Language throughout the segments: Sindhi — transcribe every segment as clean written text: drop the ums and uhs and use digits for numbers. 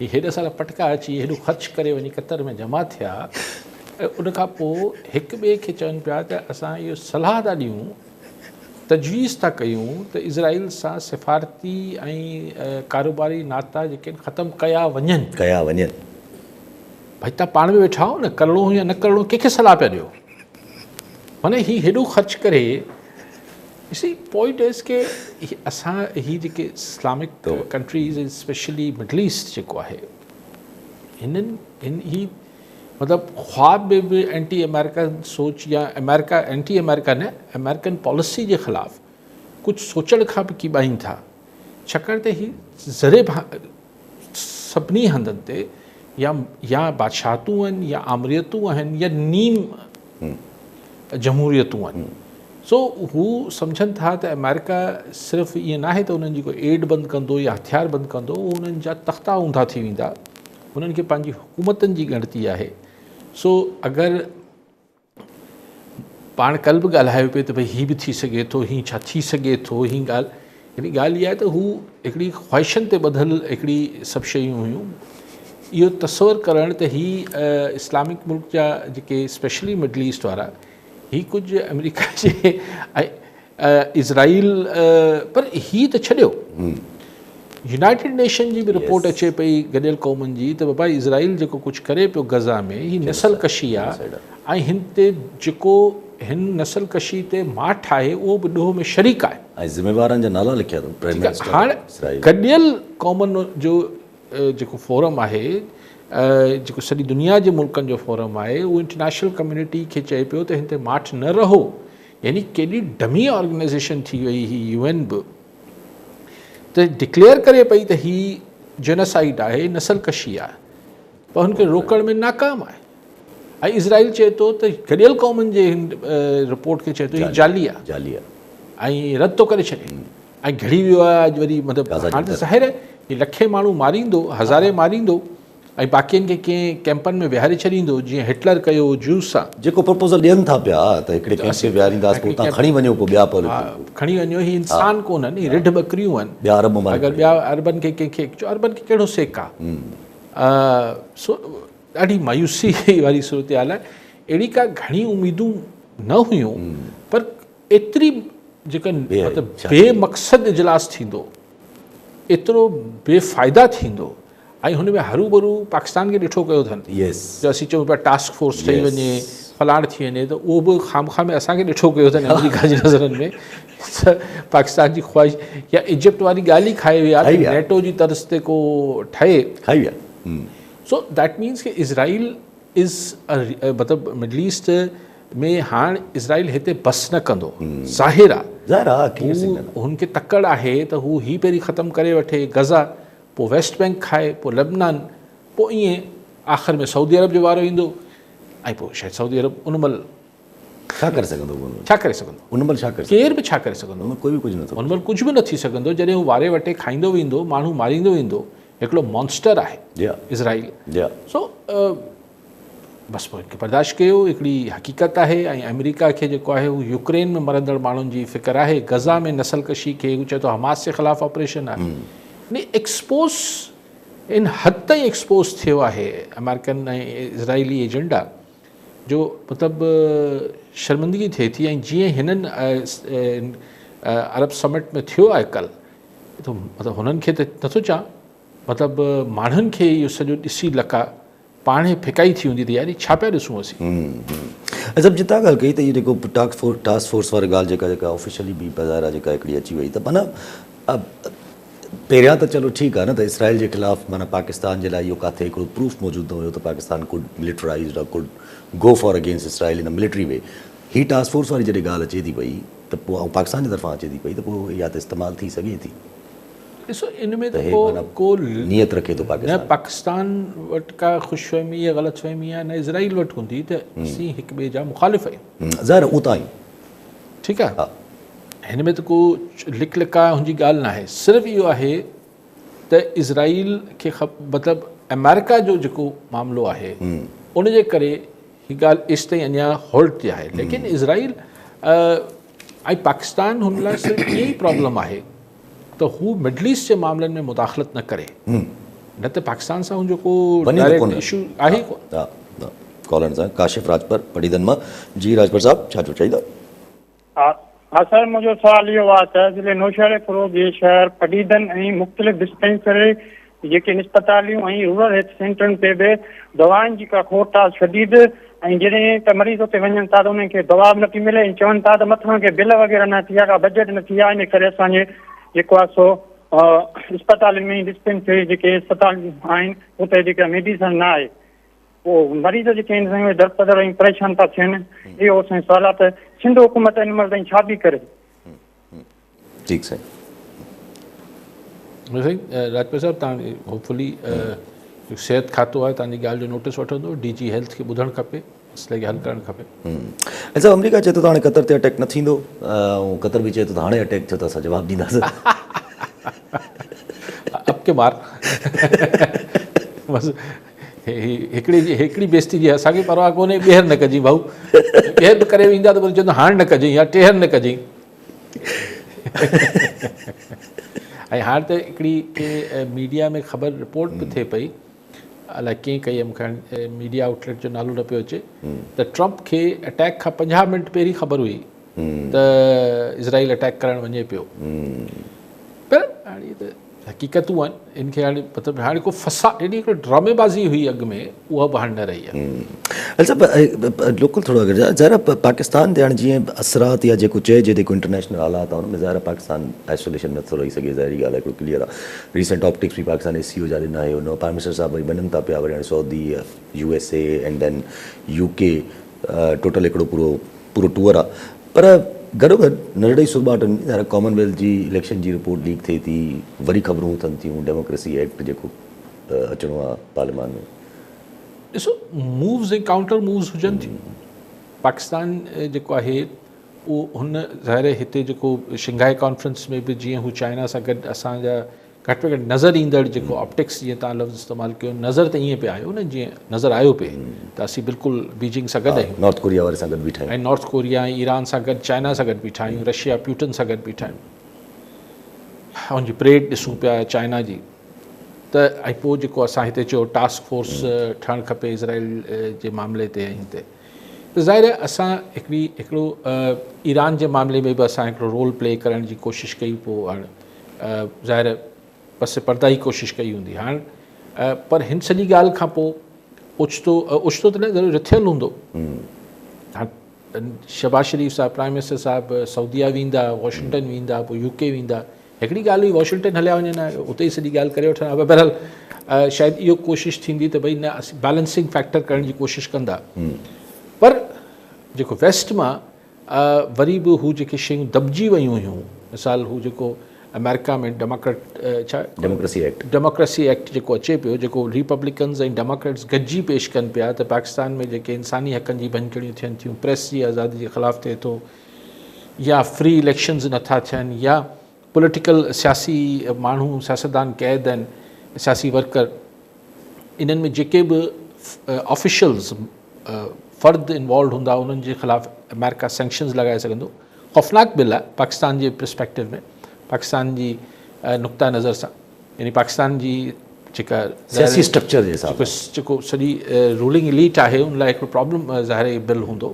هي هيڏا سارا پٽڪا اچي هيڏو خرچ ڪري وڃي قطر ۾ جمع ٿيا ۽ ان کان پوء هڪ ٻئي کي چون پيا ته اسان اهو صلاح ٿا ڏيون، تجويز ٿا ڪيون ته اسرائيل سان سفارتي ۽ ڪاروباري ناتا جيڪي آهن ختم ڪيا وڃن. ڪيا وڃن. ڀائي تان پاڻ ۾ ويٺا آهيو نه ڪرڻو يا نه ڪرڻو ڪنهن کي صلاح پيا ڏيو؟ معنيٰ هي هيڏو خرچ ڪري You see point is ڪي اسان هي جيڪي Islamic countries specially Middle East جيڪو آهي هنن هن هي مطلب خواب ۾ به اينٽي آمريڪن سوچ يا آمريڪا اينٽي آمريڪا نه آمريڪن پاليسي جي خلاف ڪجهه سوچڻ کان به ڪيٻائين ٿا ڇاڪاڻ ته هي ذري سڀني هنڌن تي يا يا بادشاهتون آهن يا آمريتون آهن يا نيم جمهوريتون آهن سو هو سمجهن ٿا ته آمريڪا صرف ائين ناهي ته انهن جي ڪو ايڊ بند ڪندو يا هٿيار بند ڪندو هو انهن جا تختا اونڌا ٿي ويندا انهن کي پنهنجي حڪومتن جي ڳڻتي آهي سو اگر پاڻ ڪل به ڳالهايو پئي ته ڀئي هي به ٿي سگهي ٿو هي ڇا ٿي سگهي ٿو هي ڳالهه يعني ڳالهه اها آهي ته هو هڪڙي خواهشن تي ٻڌل هڪڙي سڀ شيون هيون اهو تصور ڪرڻ ته هي اسلامڪ ملڪ جا جيڪي اسپيشلي مڊل ايسٽ وارا هي ڪجهه آمريڪا جي ۽ اسرائيل پر هي ته ڇڏيو يونائيٽيڊ نيشن جي به رپورٽ اچي پئي گڏيل قومن جي ته بابا اسرائيل جيڪو ڪجهه ڪري پيو غزه ۾ هي نسل ڪشي آ ۽ هن تي جيڪو هن نسل ڪشي تي ماٺ آهي اهو به ڏوهه ۾ شريڪ آهي. ۽ ذميوارن جا نالا لکيا اٿن پرائم منسٽر هاڻ گڏيل قومن جو جيڪو فورم آهي جيڪو سڄي دنيا جي ملڪن جو فورم آهي اهو انٽرنيشنل ڪميونٽي کي چئي پيو ته هن تي ماٺ نه رهو يعني ڪيڏي ڊمي آرگنائيزيشن ٿي وئي هي يو اين به ته ڊڪليئر ڪري پئي ته هي جينوسائيڊ آهي نسل ڪشي آهي پر هن کي روڪڻ ۾ ناڪام آهي ۽ اسرائيل چئي ٿو ته گڏيل قومن جي هن رپورٽ کي چئي ٿو هي جعلي آهي جعلي آهي ۽ رد ٿو ڪري ڇڏي ۽ گهڙي ويو آهي اڄ وري مطلب هاڻي ته ظاهر آهي هي لکين ماڻهو ماريندو هزارين ماريندو ۽ باقين کي ڪنهن ڪئمپن ۾ ويهاري ڇڏيندو جيئن هٽلر ڪيو هو جوز سان. جيڪو پروپوزل ڏين ٿا پيا ته هڪڙي ڪئمپ ۾ ويهارينداس پوء اتان کڻي وڃو پوء ٻيا کڻي وڃو هي انسان ڪونهن هي رڍ ٻڪريون آهن. ٻيا عرب ممالڪ اگر ٻيا عربن کي ڪنهن کي چو عربن کي ڪهڙو سيڪ آ سو ڏاڍي مايوسي واري صورتحال آهي اهڙي ڪا گهڻي اميدون نه هيون پر ايتري جيڪا مطلب بي مقصد اجلاس ٿيندو ايترو بي فائده ٿيندو ۽ هن ۾ هروڀرو پاڪستان کي ڏٺو ڪيو اٿن جو اسين چئون پيا ٽاسڪ فورس ٺهي وڃي فلاڻ ٿي وڃي ته اهو به خامخواه ۾ اسان کي ڏٺو ڪيو اٿن آمريڪا جي نظرن ۾ ته پاڪستان جي خواهش يا ايجپٽ واري ڳالهه ئي کائي ويا ته نيٽو جي طرز تي ڪو ٺهي کائي ويا سو that means ڪي اسرائيل از مطلب مڊل ايسٽ ۾ هاڻ اسرائيل هتي بس نه ڪندو ظاهر آ ظاهر آ هو هن کي تڪڙ آهي ته هو هي پهرين ختم ڪري وٺي غزه پوء ويسٽ بينڪ کائي پوء لبنان پوء ائين آخر ۾ سعودي عرب جو وارو ايندو ۽ پوء شايد سعودي عرب ان مهل ڇا ڪري سگهندو ان مهل ڇا ڪري سگهندو ان مهل ڇا ڪري ڪير به ڇا ڪري سگهندو ان مهل ڪوئي به ڪجهه نه ٿو ان مهل ڪجهه به نه ٿي سگهندو جڏهن هو واري وٽي کائيندو ويندو ماڻهو ماريندو ويندو هڪڙو مانسٽر آهي اسرائيل سو بس پوء هن کي برداشت ڪيو هڪڙي حقيقت آهي ۽ آمريڪا کي جيڪو آهي هو يوڪرين ۾ مرندڙ ماڻهن جي فڪر آهي غزه ۾ نسل ڪشي کي هو چئي ٿو حماس جي خلاف آپريشن آهي يعني ايڪسپوز ان حد تائين ايڪسپوز ٿيو آهي آمريڪن ۽ اسرائيلي ايجنڊا جو مطلب شرمندگي ٿئي ٿي ۽ جيئن هنن عرب سمٽ ۾ ٿيو آهي ڪل ته مطلب هنن کي ته نٿو چوان مطلب ماڻهن کي اهو سڄو ڏسي لڪا پاڻهي ڦڪائي ٿي هوندي ته يار هي ڇا پيا ڏسون اسين. ۽ سڀ جتان ڳالهه ڪئي ته اهو جيڪو ٽاسڪ فورس ٽاسڪ فورس واري ڳالهه جيڪا جيڪا آفيشلي به بظاهر آهي جيڪا هڪڙي اچي وئي ته معنيٰ پهريان ته چلو ٺيڪ آهي نه ته اسرائيل جي خلاف معنيٰ پاڪستان جي لاء اهو ڪاٿي هڪڙو پروف موجود نه هيو ته پاڪستان could ملٽرائزڊ اور could go for against Israel in a military way he task force واري جڏهن ڳالهه اچي ٿي پئي ته پوء ۽ پاڪستان جي طرفان اچي ٿي پئي ته پوء اها ته استعمال ٿي سگهي ٿي. ڏسو ان ۾ ته ڪو ڪو نيت رکي ٿو پاڪستان. نه پاڪستان وٽ ڪا خوش فهمي يا غلط فهمي آهي نه اسرائيل وٽ هوندي ته اسين هڪ ٻئي جا مخالف آهيون. ظاهر آهي اتان ئي. ٺيڪ آهي هن ۾ ته ڪو لڪ لڪاء هن جي ڳالهه ناهي صرف اهو آهي ته اسرائيل کي مطلب آمريڪا جو جيڪو معاملو آهي ان جي ڪري هي ڳالهه ايستائين اڃا هولڊ تي آهي ليڪن اسرائيل ۽ پاڪستان هن لاء صرف اهي ئي پرابلم آهي ته هو مڊل ايسٽ جي معاملن ۾ مداخلت نه ڪري. نه ته پاڪستان سان ان جو ڪو ڊائريڪٽ اشو آهي ئي ڪونه. ها ها ڪالر سان ڪاشف راڄپر پڊيدن مان جي راڄپر صاحب ڇا چئو چاهيندا. ها ها سر منهنجو سوال اهو آهي ته ضلعي نوشهريفيروز جي شهر پڊيدن ۽ مختلف ڊسپينسري جيڪي اسپتاليون ۽ رورل هيلٿ سينٽرن تي به دوائن جي ڪا کوٽ آهي شديد ۽ جڏهن ته مريض اتي وڃن ٿا ته انهن کي دوا به نٿي ملي ۽ چون ٿا ته مٿان کي بل وغيره نه ٿي آهي ڪا بجيٽ نه ٿي آهي ان ڪري اسان جي جيڪو آهي سو اسپتالن ۾ ڊسپينسري جيڪي اسپتال آهن اتي جيڪا ميڊيسن نه آهي پوء مريض جيڪي آهن سائين اهي درپدر ۽ پريشان ٿا ٿين اهو سائين سوال آهي ته سنڌ حڪومت هن مهل تائين ڇا پئي ڪري؟ ٺيڪ سائين. سائين راجپال صاحب تان هوپفلي صحت کاتو آهي تان جي ڳالهه جو نوٽس وٺندو ڊي جي هيلٿ کي ٻڌڻ کپي مسئلي کي حل ڪرڻ کپي. ۽ صاحب آمريڪا چئي ٿو ته هاڻي قطر تي اٽيڪ نه ٿيندو ۽ قطر به چئي ٿو ته هاڻي اٽيڪ ٿيو ته اسان جواب ڏينداسين. اب ڪي مار بس هڪڙي جي هڪڙي بيستي جي اسان کي پرواهه ڪونهي ٻيهر نه ڪجين ڀائو ٻيهر به ڪري ويندا ته وري چوندو هاڻ نه ڪجين يا ٽيهر نه ڪجين ۽ هاڻ ته هڪڙي ڪي ميڊيا ۾ خبر رپورٽ به ٿئي پئي الائي ڪنهن ڪئي مون کي هاڻي ميڊيا آئوٽليٽ جو نالو نه پيو اچي ته ٽرمپ کي اٽيڪ کان 50 منٽ پهرين خبر هئي ته اسرائيل اٽيڪ ڪرڻ وڃي پيو پر هاڻي ته حقيقتون آهن ان کي هاڻي مطلب هاڻي ڪو فسا يعني هڪڙو ڊرامي بازي هئي اڳ ۾ اها به هاڻي نه رهي آهي. علي صاحب لوڪل ٿورو اگر ظاهر آهي پاڪستان تي هاڻي جيئن اثرات يا جيڪو چئجي جيڪو انٽرنيشنل حالات آهن ان ۾ ظاهر آهي پاڪستان آئسوليشن نٿو رهي سگهي ظاهري ڳالهه آهي هڪڙو ڪليئر آهي ريسنٽ آپٽڪس به پاڪستان اي سي او جا ڏنا هي نو پرائم منسٽر صاحب وري وڃن ٿا پيا وري هاڻي Saudi U S A and then U K total هڪڙو پورو پورو ٽوئر آ پر گڏوگڏ ننڍڙي سرٻاٽن ۾ ظاهر ڪامن ويلٿ جي اليڪشن جي رپورٽ ليڪ ٿئي ٿي وري خبرون اٿن ٿيون ڊيموڪريسي ايڪٽ جيڪو اچڻو آ پارليمان ۾. ڏسو مووز ۽ ڪائونٽر مووز هجن ٿيون پاڪستان جيڪو آهي اهو هن ظاهر هتي جيڪو شنگهائي ڪانفرنس ۾ به جيئن هو چائنا سان گڏ اسان جا گهٽ ۾ گهٽ نظر ايندڙ جيڪو آپٽڪس جيئن توهان لفظ استعمال ڪيو نظر ته ائين پئي آيو نه جيئن نظر آيو پئي ته اسين بلڪل بيجنگ سان گڏ آهيون نارٿ ڪوريا واري سان گڏ بيٺا آهيون ۽ نارٿ ڪوريا ۽ ايران سان گڏ چائنا سان گڏ بيٺا آهيون رشيا پيوٽن سان گڏ بيٺا آهيون ان جي پريڊ ڏسون پيا چائنا جي ته ۽ پوء جيڪو اسان هتي چيو ٽاسڪ فورس ٺهڻ کپي اسرائيل جي معاملي تي ۽ هتي ته ظاهر آهي اسان هڪڙي هڪڙو ايران جي معاملي ۾ به اسان هڪڙو رول پلي ڪرڻ جي ڪوشش ڪئي پوء هاڻ ظاهر آهي پس پرده ئي ڪوشش ڪئي هوندي هاڻ پر هن سڄي ڳالهه کان پوء اوچتو اوچتو ته نه ضرور رٿيل هوندو هاڻ شهباز شريف صاحب پرائم منسٽر صاحب سعوديه ويندا واشنگٽن ويندا پوء يو ڪي ويندا هڪڙي ڳالهه هئي واشنگٽن هليا وڃن ها اتي ئي سڄي ڳالهه ڪري وٺن ها پر بهرحال شايد اهو ڪوشش ٿيندي ته ڀئي نه اسين بيلنسنگ فيڪٽر ڪرڻ جي ڪوشش ڪندا پر جيڪو ويسٽ مان وري به هو جيڪي شيون دٻجي ويون هيون مثال هو جيڪو آمريڪا ۾ ڊيموڪريٽ ڇا ڊيموڪريسي ايڪٽ ڊيموڪريسي ايڪٽ جيڪو اچي پيو جيڪو ريپبلڪنز ۽ ڊيموڪريٽس گڏجي پيش ڪن پيا ته پاڪستان ۾ جيڪي انساني حقن جي ڀڃڪڙيون ٿين ٿيون پريس جي آزادي جي خلاف ٿئي ٿو يا فري اليڪشنز نٿا ٿين يا پوليٽيڪل سياسي ماڻهو سياستدان قيد آهن سياسي ورڪر انهن ۾ جيڪي به آفيشلز فرد انوالوڊ هوندا انهن جي خلاف آمريڪا سينڪشنز لڳائي سگهندو خوفناڪ بل آهي پاڪستان جي پرسپيڪٽو ۾ پاڪستان جي نقطه نظر سان يعني پاڪستان جي جيڪا سياسي اسٽرڪچر جي حساب سان جيڪو سڄي رولنگ اليٽ آهي ان لاء هڪڙو پرابلم ظاهر آهي بل هوندو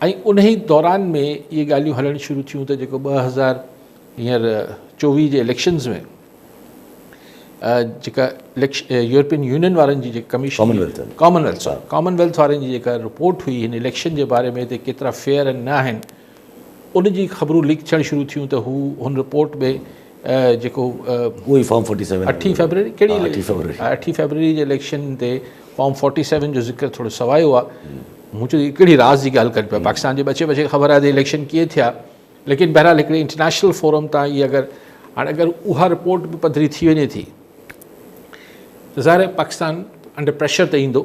۽ انهي دوران ۾ اهي ڳالهيون هلڻ شروع ٿيون ته جيڪو 2000 هينئر 24 جي اليڪشنز ۾ جيڪا يورپين يونين وارن جي جيڪا commission common wealth common wealth وارن جي جيڪا رپورٽ هئي هن اليڪشن جي باري ۾ ته ڪيترا فيئر ۽ نه آهن ان جي خبرون ليڪ ٿيڻ شروع ٿيون ته هو هن رپورٽ ۾ جيڪو اهو ئي فارم 47 اٺين فيبروري ڪهڙي اٺين فيبروري جي اليڪشن تي فارم 47 جو ذڪر ٿورو سوايو آهي مون چيو ڪهڙي راز جي ڳالهه ڪن پيا پاڪستان جي ٻچي ٻچي خبر آهي ته اليڪشن ڪيئن ٿيا ليڪن بهرحال هڪڙي انٽرنيشنل فورم تان هي اگر هاڻي اگر اها رپورٽ به پڌري ٿي وڃي ٿي ته ظاهر آهي پاڪستان انڊر پريشر ته ايندو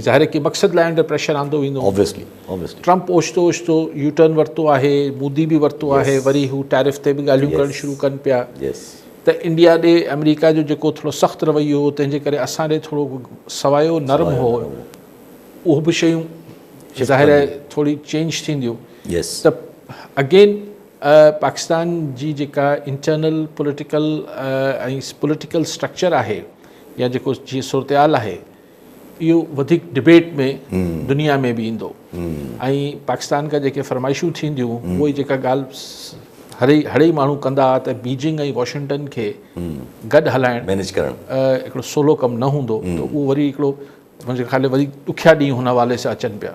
ظاهر آهي ڪي مقصد لاء انڊر پريشر آندو ويندو آبويسلي آبويسلي ٽرمپ اوچتو اوچتو يو ٽرن ورتو آهي مودي به ورتو آهي وري هو ٽيرف تي به ڳالهيون ڪرڻ شروع ڪن پيا ته انڊيا ڏي آمريڪا جو جيڪو ٿورو سخت رويو هو تنهن جي ڪري اسان ڏي ٿورو سوايو نرم هو اهو به شيون ظاهر آهي ٿوري چينج ٿينديون ته اگين پاڪستان جي جيڪا انٽرنل پوليٽيڪل ۽ پوليٽيڪل اسٽرڪچر آهي يا جيڪو جيئن صورتحال آهي اهو وڌيڪ ڊبيٽ ۾ دنيا ۾ به ايندو ۽ پاڪستان کان جيڪي فرمائشون ٿينديون اهو ئي جيڪا ڳالهه هڙئي هڙئي ماڻهو ڪندا ته بيجنگ ۽ واشنگٽن کي گڏ هلائڻ مينيج ڪرڻ هڪڙو سولو ڪم نه هوندو ته اهو وري هڪڙو منهنجي خيال ۾ وري ڏکيا ڏينهن هن حوالي سان اچن پيا.